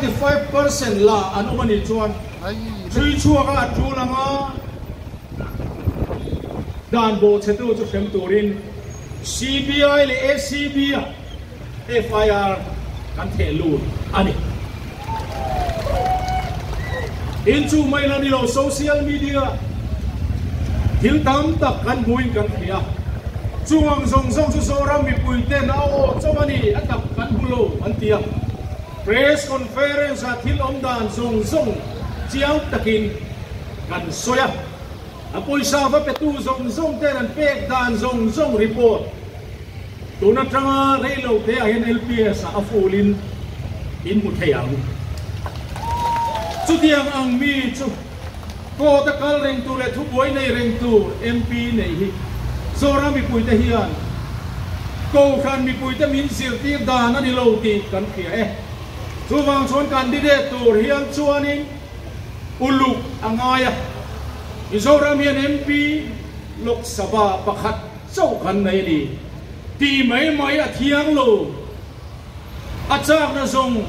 35% la an awm a nih chuan chhui chhuak a a tul ang a, dan bawhchhetu chu hrem turin CBI leh ACB ah FIR kan theh lut a ni. Inchung mai la ni lo social media thil tam tak kan hmuin kan hria. Chung ang zawng zawng chu Zoram mipui ten a aw chauh a ni, a tak kan hmu lo an ti a. Press conference ah thil awm dan zawng zawng chiang takin kan sawi a. A pawisa va petu zawng zawng ten an pek dan zawng zawng report tun atanga rei lo te ah hian LPS ah a full in in hmu thei ang. Chutiang ang mi chu court a kal reng tur leh thubuai nei reng tur MP nei hi Zoram mipuite hian Kohhran mipuite min zirtir dan a ni lo tih kan hria e. Chuvang chuan candidate tur hian chuanin Uluk a ngai a, Mizoram hian MP Lok Sabha pakhat chauh kan nei a ni tih mai mai a thiang lo. A chakna zawng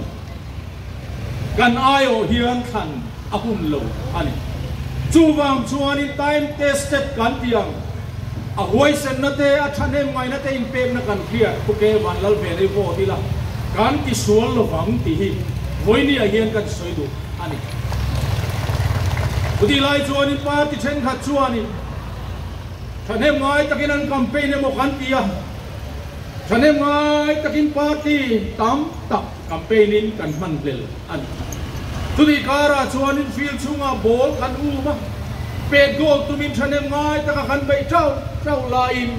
kan aiawh hian thlan a hun lo a ni. Chuvang chuanin time tested kan tih ang, a huaisenna te, a thahnem ngaihna te inpekna kan hriat Phuke Vanlalvena i vote ila kan tisual lovang tih hi vawinia hian kan sawi duh. a ni. Chutih lai chuanin party thenkhat chuanin thahnem ngai takin an campaign emaw kan ti a, thahnem ngai takin party tam tak campaign in kan hman hlel a ni. Chutih karah chuanin field chhungah ball kan um a, pet goal tumin thahnem ngai taka kan beih tauh tauh laiin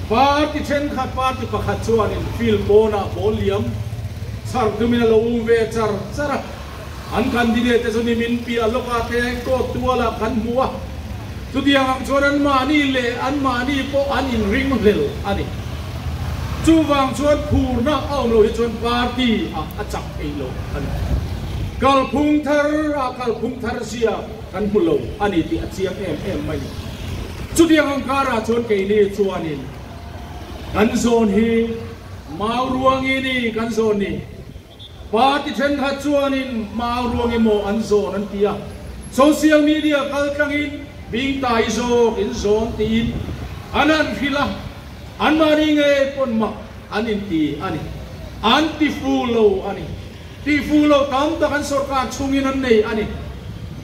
party thenkhat party pakhat chuanin field pawnah ball liam Char tumin a lo um ve char char a, an candidate te chu ni min piah lawk a te court tualah kan hmu a, chutiang ang chuan an mahni leh an mahni pawh an inring hlel a ni. Chuvang chuan phurna a awm lo hi chuan party ah a chak thei lo a ni. Kalphung thar ah kalphung thar zia kan hmu lo a ni tih a chiang em em mai. Chutiang ang karah chuan keini chuanin kan zawn hi Mau ruangi ni kan zawn ni. Party thenkhat chuanin mau ruangi maw an zawn an ti a, social media kal tlangin bing tai zawk in zawn tiin an han hrilh a, anmahni ngei pawn mak an inti a ni. An ti fu lo a ni. Ti fu lo tam tak an sorkar chhungin an nei a ni.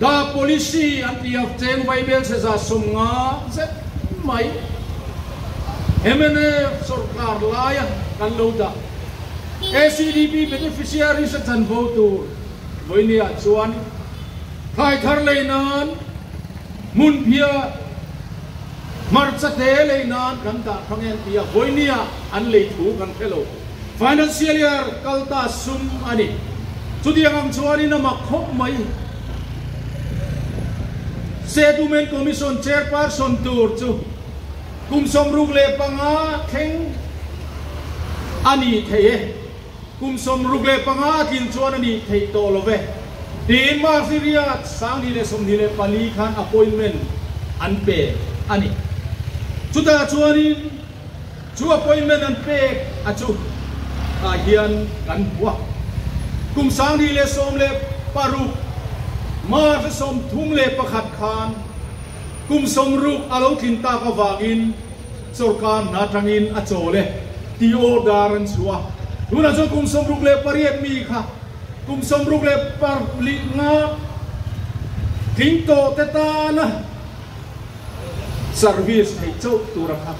Da policy an ti a, cheng vaibel chhe 150 zet mai mnf sorkar laia kan lo dah. ACDP beneficiaries a chanvo tur vawinia chuan thlai thar lei nan hmun phiah hmarcha te lei nan kan dah thang e an ti a, vawinia an lei thu kan hre lo. Financial year kal ta sum a ni. Chutiang ang chuanin a mak khawp mai. State Women Commission Chairperson tur chu kum 65 thleng a ni thei e. Kum 65 a tlin chuan a nih theih tawh lo ve. Tiin March riat 2024 khan appointment an pe a ni. Chutah chuanin. Chu appointment an pek a chu tah hian kan hmu a. Kum 2016 March 31 khan kum 60 a lo tlin tak avangin sorkar hna atangin a chawl e tih order an chhuah a. Tunah chuan kum 68 mi kha kum 65 tling tawh te tana Service theih chauh tura kha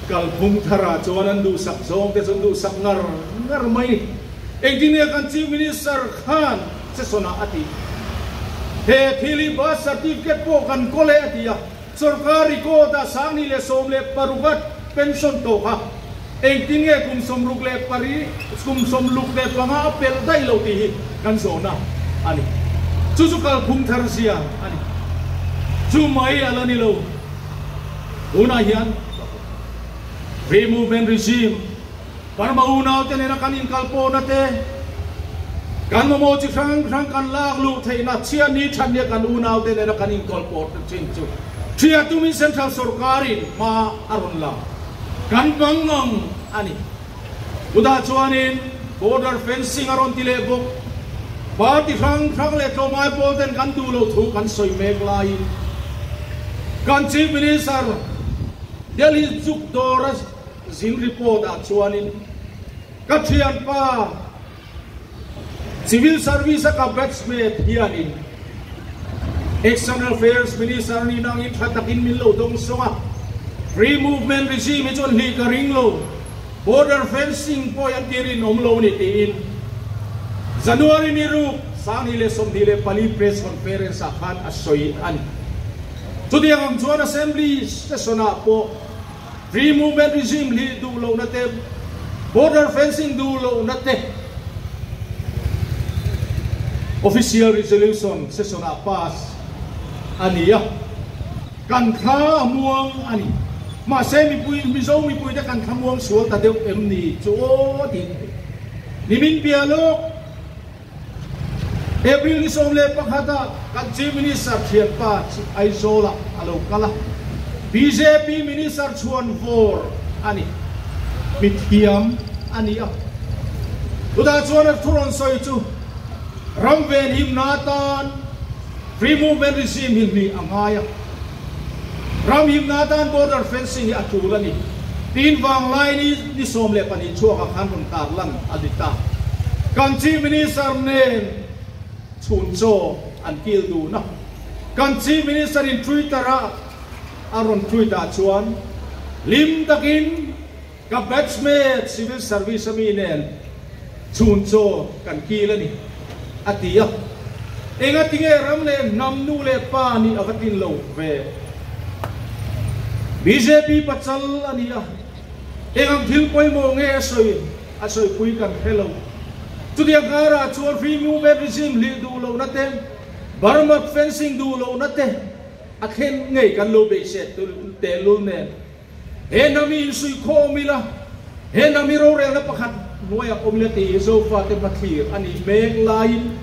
kalphung tharah chuan an duhsak zawng te chu an duhsak ngar ngar mai. Engtin nge kan Chief Minister khan session-ah a tih? He thil hi birth certificate pawh kan kawl e a ti a, sorkar record-ah 2016 a pension tawh kha engtin nge kum 60 kum 65 a pelh daih lo tih hi kan zawhna a ni. Chu chu kalphung thar zia a ni. Chu mai a la ni lo. Tunah hian Free Movement Regime, Burma unaute nena kan inkalpawhna te, kan mamawh chi hrang hrang kan lak luh theihna chhiat ni that nia kan unaute nena kan inkalpawh thin chu hria tumin Central sorkarin hma a rawn la. Kan bang ngang a ni. Chutah chuanin border fencing a rawn ti leh bawk. Party hrang hrang leh tlawmngai pawl ten kan duh loh thu kan sawi mek laiin kan Chief Minister Delhi zuk dawra zin report ah chuanin ka thianpa Civil Service a ka batchmate hianin External Affairs Minister ni nangin tha takin min lo dawng sawng a, Free Movement Regime hi chuan hlih ka ring lo, Border Fencing pawh hi an ti rinawm lo ni tiin January ni ruk 2024 Press Conference ah khan a sawi a ni. Chutiang ang chuan Assembly session ah pawh Free movement regime hlih duh lohna te, border fencing duh lohna te official resolution session ah pass a ni a, kan thla a muang a ni. Mahse mipui, Mizo mipuite kan thla muang sual ta deuh em ni chu aw tih theih. Nimin bia lawk April ni 11 ah kan Chief Minister thianpa Aizawl ah a lo kal a, bjp Minister chhuan vawr a ni, mithiam a ni a. Chutah chuan a thu rawn sawi chu ram venhimna atan Free Movement Regime hi hnih a ngai a, ram himna atan Border Fencing hi a tul a ni tiin vanglai ni ni 12 chhuakah khan rawn tarlan a ni ta. Kan Chief Minister nen chhun chaw an kil dun a, kan Chief Minister in Twitter a a rawn tweet ah chuan hlim takin ka batchmate Civil Service a mi nen chhun chaw kan kil a ni a ti a, engatinge ram leh hnam nu leh pa nih a va tlin lo ve? Bjp pachal a ni a, engang thil pawimawh nge a sawi a sawipui kan hre lo. Chutiang karah chuan Free Movement Regime hlih duh lohna te, Burma fencing duh lohna te a thlen ngei kan lo beiseh tehlul nen. He hnam hi insuihkhawm ila, he hnam hi rorelna pakhat hnuaiah awm ila tih hi Zofate hmathlir a nih mek laiin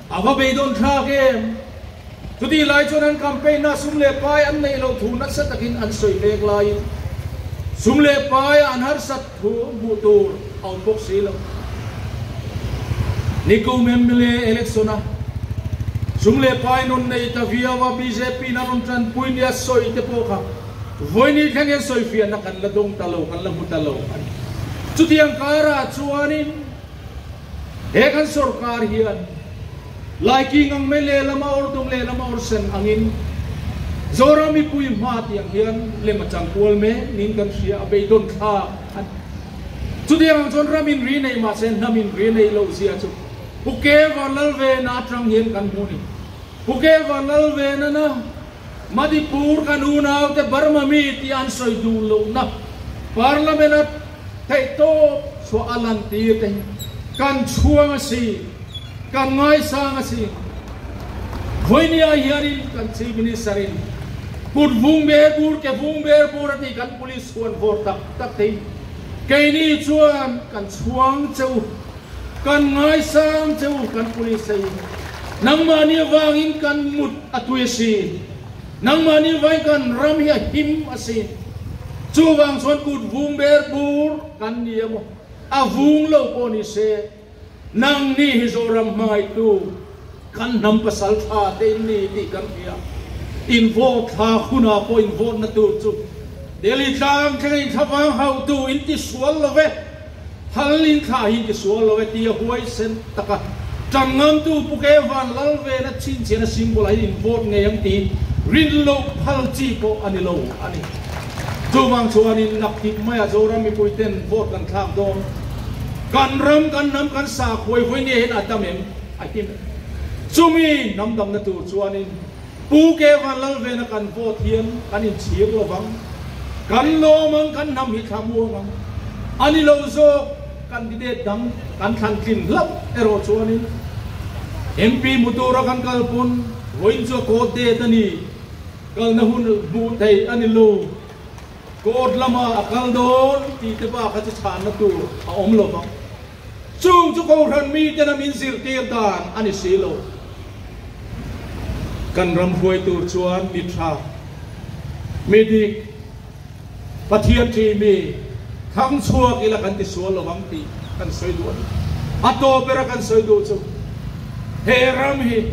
a va beidawn thlak em? Chutih lai chuan an campaign-ah sum leh pai an neih loh thu nasa takin an sawi mek laiin sum leh paiah an harsat thu hmuh tur a awm bawk si lo. Nikum mla election-a sum leh pai nawn nei ta viau a BJP-in a rawn tanpui nia sawi te pawh kha Vawiini thleng hian sawifiahna kan la dawng ta lo, kan la hmu ta lo a ni. Chutiang karah chuanin he kan sorkar hian Laiking ang mai lehlam a awr dawng lehlam a awr sen angin Zoram mipui hma tiang hian lem a chang kual mek niin kan hria a beidawn thlak a ni. Chutiang ang chuan ram inri nei mahse hnam inri nei loh zia chu Pu Keva Lalvena atang hian kan hmu a ni. Pu Keva Lalvena na. Manipur kan unaute Burma mi tih an sawi duh lohna Parliament a theihtawp chhuah a lantir te hi kan chhuang a si, kan ngaisang a si. Vawinia hianin kan Chief Minister in kut vung ber bur ke vung ber bur a tih kan Police huan vawr tak tak te hi keini chuan kan chhuang che u. Kan ngaisang che u kan police te hi nangmahni avangin kan mut a tui a si, nangmahni avangin kan ram hi a him a si. Chuvang chuan kut vung ber bur kan ni emaw a vung lo pawh ni se, nangni hi Zoram hmangaihtu kan hnam pasal tha te in ni tih kan hria. In vote thla hunah pawh in vote na tur chu Delhi tlang thleng a inthlavang hauhtu in ti sual lo ve. Hal in thla hi ti sual lo e tia huaisen taka tang ngamtu Pu Ke Van Lal vena chhinchhiahna symbol ah hian in vote ngei ang tih rin loh phal chi pawh a ni lo a ni. Chuvang chuanin naktip maiah Zoram mipui ten vote kan thlak dawn. Kan ram, kan hnam, kan sakhuai vawi nge hian a dam em? A him em? Chumi hnam damna tur chuanin Pu Ke Van Lal vena kan vote hian kan inchhir lo vang, kan lawm ang, kan hnam hi thla muang ang. A ni lo zawk, candidate dang kan thlan tlin hlauh erawh chuanin MP hmu tura kan kal pawn vawiin chu a court date a ni, kalna hun hmuh theih a ni lo, court lama a kal dawn tih te bak kha chu chhanna tur a awm lo vang. Chung chu Kohhran miten a min zirtir dan a ni si lo. Kan ram hruai tur chuan mi tha, mi dik, Pathian ṭi mi, thang chhuak ila kan ti sual lo ang tih kan sawi duh a ni. A tawp bera kan sawi duh chu. He ram hi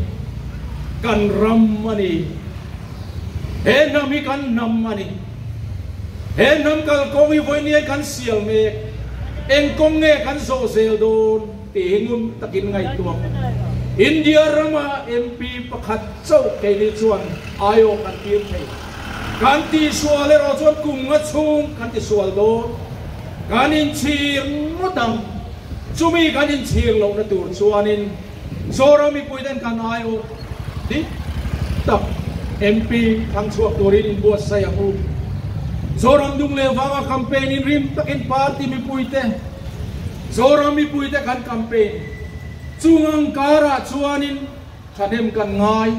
kan ram a ni. He hnam hi kan hnam a ni. He hnam kalkawng hi vawinia kan sial mek. Eng kawng nge kan zawh zel dawn tih hi ngun takin ngaihtuah. India rama MP pakhat chauh keini chuan aiawh kan tir thei. Kan tihsual erawh chuan kum nga chhung kan tisual dawn. Kan inchhir ngawt ang. Chumi kan inchhir lohna tur chuanin Zoram mipuiten kan aiawh dik tak MP thlang chhuak turin inbuatsaih ang u. Zoram dung leh vanga campaign in rim takin party mipuite Zoram mipuite kan campaign chung ang karah chuanin Thahnem kan ngai.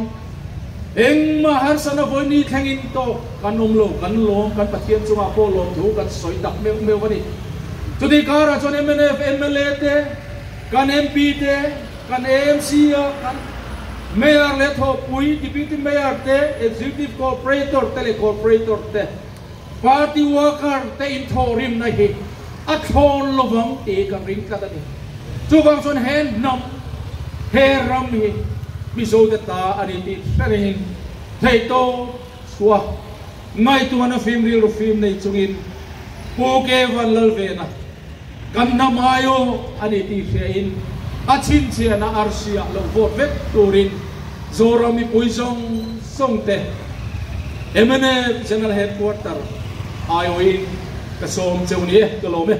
Engmah harsatna vawini thlengin tawk kan awm lo, kan lawm, kan Pathian chungah pawh lawmthu kan sawi tak meuh meuh a ni. Chutih karah chuan mnf mla te, kan MP te, kan AMC a kan Mayor leh thawhpui Deputy Mayor te, Executive Corporator te leh Corporator te, Party worker te inthawhrimna hi a thlawn lovang tih kan ring tlat a ni. Chuvang chuan he hnam, he ram hi Mizote ta a ni tih hre rengin theihtawp chhuah ngaihtuahna fim rilru fim nei chungin Pu Kevan Lalvena kan hnam aiawh a ni tih hriain a chhinchhiahna arsiah lo vote vek turin Zoram mipui zawng zawng te mnf General Headquarter aiawhin ka sawm cheu ni e, ka lawm e.